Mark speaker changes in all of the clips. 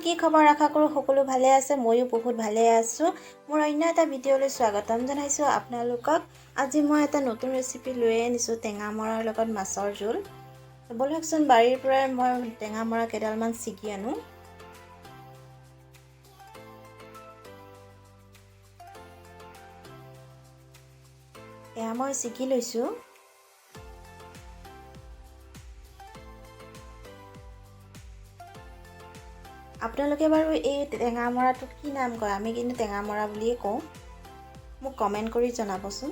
Speaker 1: কি খবৰ? আশা কৰোঁ সকলো ভালে আছে। ময়ো বহুত ভালে আছোঁ। মোৰ অন্য এটা ভিডিঅ'লৈ স্বাগতম জনাইছোঁ আপোনালোকক। আজি মই এটা নতুন ৰেচিপি লৈ আনিছোঁ, টেঙামৰাৰ লগত মাছৰ জোল। ব'লকচোন, বাৰীৰ পৰাই মই টেঙামৰা কেইডালমান ছিগি আনো। এয়া মই ছিগি লৈছোঁ। আপোনালোকে বাৰু এই টেঙামৰাটোক কি নাম কয়? আমি কিন্তু টেঙামৰা বুলিয়ে কওঁ। মোক কমেণ্ট কৰি জনাবচোন।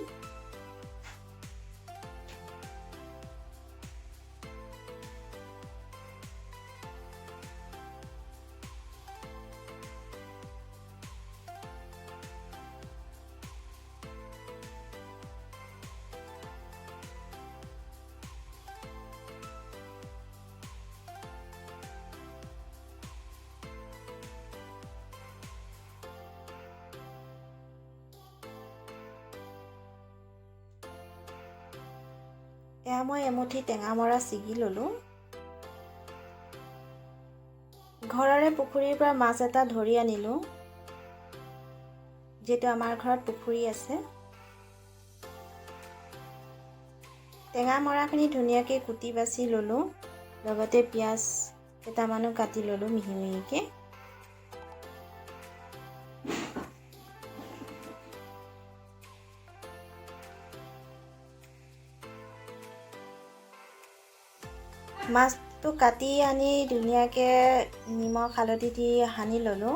Speaker 1: এয়া মই এমুঠি টেঙামৰা ছিগি ল'লোঁ। ঘৰৰে পুখুৰীৰ পৰা মাছ এটা ধৰি আনিলোঁ, যিহেতু আমাৰ ঘৰত পুখুৰী আছে। টেঙামৰাখিনি ধুনীয়াকৈ কুটি বাছি ল'লোঁ, লগতে পিঁয়াজ কেইটামানো কাটি ল'লোঁ মিহি মিহিকৈ। মাছটো কাটি আনি ধুনীয়াকৈ নিমখ হালধি দি সানি ল'লোঁ।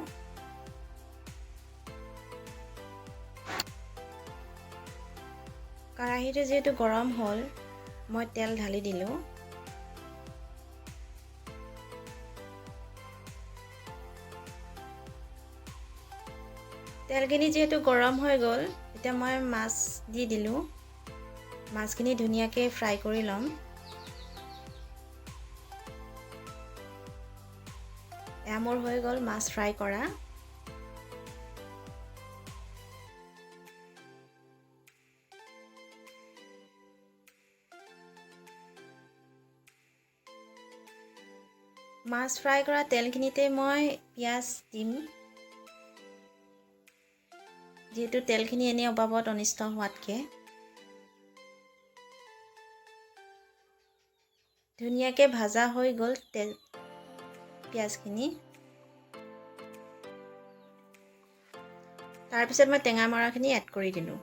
Speaker 1: কেৰাহীটো যিহেতু গৰম হ'ল, মই তেল ঢালি দিলোঁ। তেলখিনি যিহেতু গৰম হৈ গ'ল, এতিয়া মই মাছ দি দিলোঁ। মাছখিনি ধুনীয়াকৈ ফ্ৰাই কৰি ল'ম। এয়া মোৰ হৈ গ'ল মাছ ফ্ৰাই কৰা। মাছ ফ্ৰাই কৰা তেলখিনিতে মই পিঁয়াজ দিম, যিহেতু তেলখিনি এনেই অবাবত অনিষ্ট হোৱাতকৈ। ধুনীয়াকৈ ভাজা হৈ গ'ল তেল পিঁয়াজখিনি। তাৰপিছত মই টেঙামৰাখিনি এড কৰি দিলোঁ।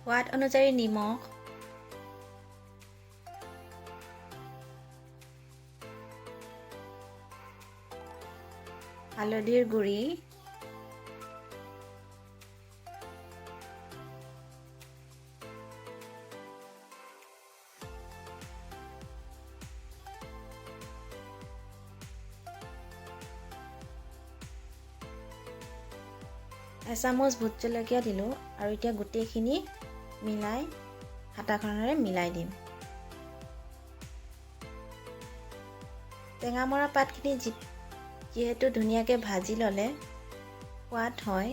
Speaker 1: সোৱাদ অনুযায়ী নিমখ, হালধিৰ গুড়ি, এচামুচ ভোট জলকীয়া দিলোঁ আৰু এতিয়া গোটেইখিনি মিলাই হাতাখনেৰে মিলাই দিম। টেঙামৰা পাতখিনি যিহেতু ধুনীয়াকৈ ভাজি ল'লে সোৱাদ হয়,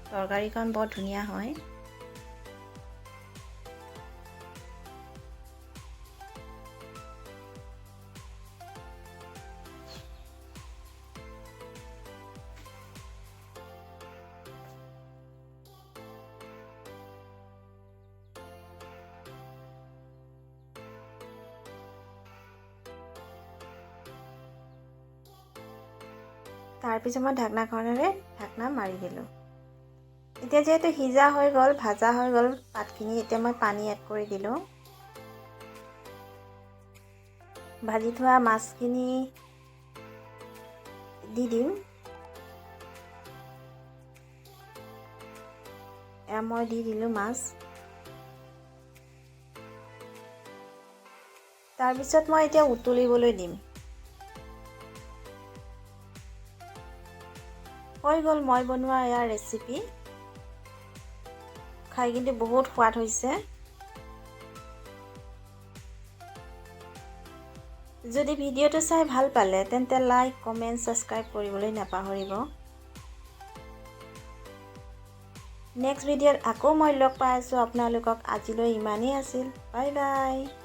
Speaker 1: তৰকাৰীখন বৰ ধুনীয়া হয়। তাৰপিছত মই ঢাকনাখনেৰে ঢাকনা মাৰি দিলোঁ। এতিয়া যিহেতু সিজা হৈ গ'ল, ভাজা হৈ গ'ল পাতখিনি, এতিয়া মই পানী এড কৰি দিলোঁ। ভাজি থোৱা মাছখিনি দি দিম। এয়া মই দি দিলোঁ মাছ। তাৰপিছত মই এতিয়া উতলিবলৈ দিম। হৈ গ'ল মই বনোৱা ইয়াৰ ৰেচিপি। খাই কিন্তু বহুত সোৱাদ হৈছে। যদি ভিডিঅ'টো চাই ভাল পালে, তেন্তে লাইক, কমেণ্ট, ছাবস্ক্ৰাইব কৰিবলৈ নাপাহৰিব। নেক্সট ভিডিঅ'ত আকৌ মই লগ পাই আছোঁ আপোনালোকক। আজিলৈ ইমানেই আছিল। Bye bye.